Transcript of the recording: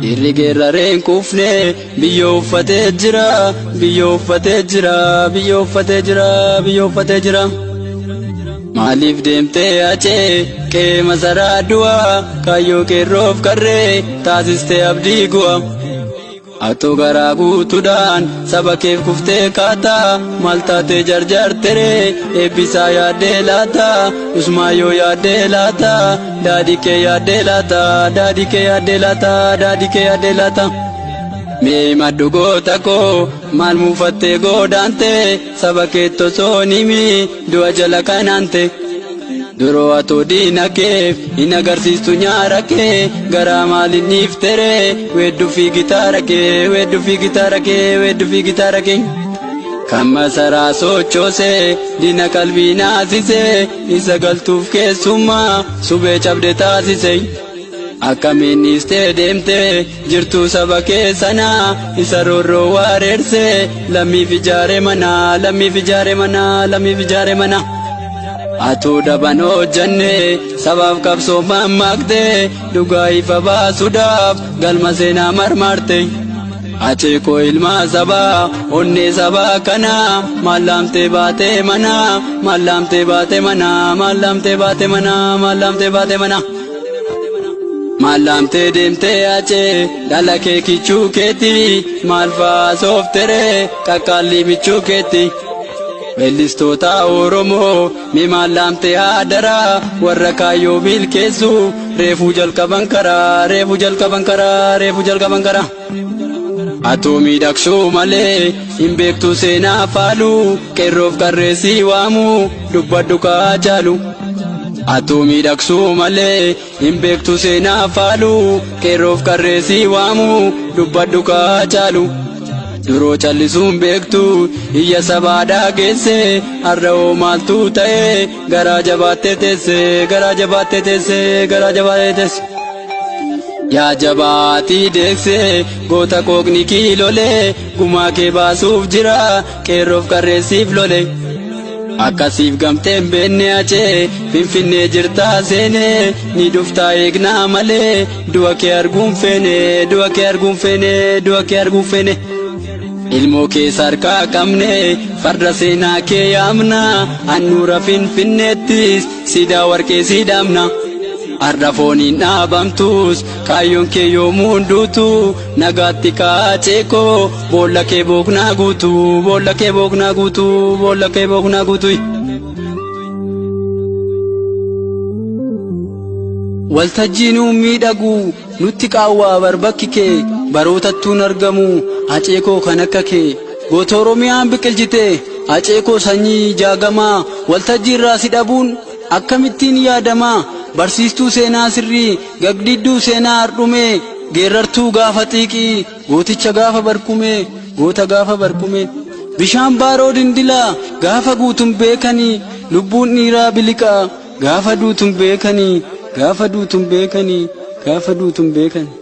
Dhiirri geerrareen quufne biyyoo uffatee jira, biyyoo uffatee jira, biyyoo uffatee jira, biyyoo uffatee jira. Maaliif deemtee Hacee qe'ee masaraa du'aa, kaayyoo qeerroof qarree taasistee abdii gu'a. Atoo garaa guutuudhaan saba keef kuftee kaataa, maal taatee jarjarteree, eebbisaa yaaddee laata, Usmaayyoo yaaddee laata, daadhii kee yaaddee laata, daadhii kee yaaddee laata, daadhii kee yaaddee laata. Mee maddu goota koo, maal muufattee goodaante, saba keetti osoo hin himi du'a jala kanaante. Duroo atoo diina keef hin agarsiistu nyaara kee, garaa maaliin dhiifteree weedduu fi gitaara kee, weedduu fi gitaara kee, weedduu fi gitaara kee. Kan masaraa sochoose diina qalbii naasise, isa galtuuf keessummaa subee cabde taasise. Akkamiin dhiistee deemtee jirtuu saba kee sana, isa roorroo waareerse lammiif ijaare mana, lammiif ijaare mana, lammiif ijaare mana. Atuu daban hojjanne sabaaf qabsoo mammaakte, dhugaa ifa baasuudhaaf galma seenaa marmarte. Hacee koo ilmaa sabaa, onnee sabaa kana, maal laamtee baatee mana, maal laamtee baatee mana, maal laamtee baatee mana, maal laamtee baatee mana. Maal laamtee deemtee Hacee, dhala kee kichuu keetti, maal fa'aa soofteree qaqqaallii michuu keetti. Weellistoota Oromoo, mee maal laamtee haadaraa, warra kaayyoo milkeessu reefuu jalqaban karaa, reefuu jalqaban karaa, reefuu jalqaban karaa. Atuu miidhagsuu malee hin beektu seenaa faalu, qeerroof qarreessii waamu dubbadhu kaa caalu. Atuu miidhagsuu malee hin beektu seenaa faalu, qeerroof qarreessii waamu dubbadhu kaa caalu. Duroo callisuun beektu iyya sabaadhaa geesse, har'a hoo maaltu ta'e garaa jabaattee teesse, garaa jabaattee teesse, garaa jabaattee teesse. Yaa jabaatii deesse goota qooqni kiilolee, gumaa kee baasuuf jira qeerroof qarreessiif lole. Akkasiif gamteen beenne Hacee, Finfinnee jirtaa seenee, ni dhuftaa eegnaa malee du'a kee arguun feene, du'a kee arguun feene, du'a kee arguun feene. Ilmoo keessa harkaa qabne farda seenaa kee yaamna, handhuura Finfinneettis siidaa warqee sii dhaabna. Har'a fooniin dhaabamtus kaayyoon kee yoomuu hunduutu, nagaatti kaacee koo boolla kee booknaa guutu, boolla kee booknaa guutu, boolla kee booknaa guutu. Waltajjii nuun miidhagu nutti qaawwaa barbakki kee, barootattuun argamu Hacee koo kan akka kee. Goota Oromiyaan biqilchite Hacee koo sanyii jaagamaa, waltajjii irraa si dhabuun akkamittiin yaadamaa? Barsiistuu seenaa sirrii, gagdidduu seenaa hardhumee, geerrartuu gaafa xiiqii, gooticha gaafa barkumee, goota gaafa barkumee. Bishaan baaroo dindilaa gaafa guutun beekanii, lubbuun dhiiraa biliqaa gaafa duutun beekanii, gaafa duutun beekanii, gaafa duutun beekanii.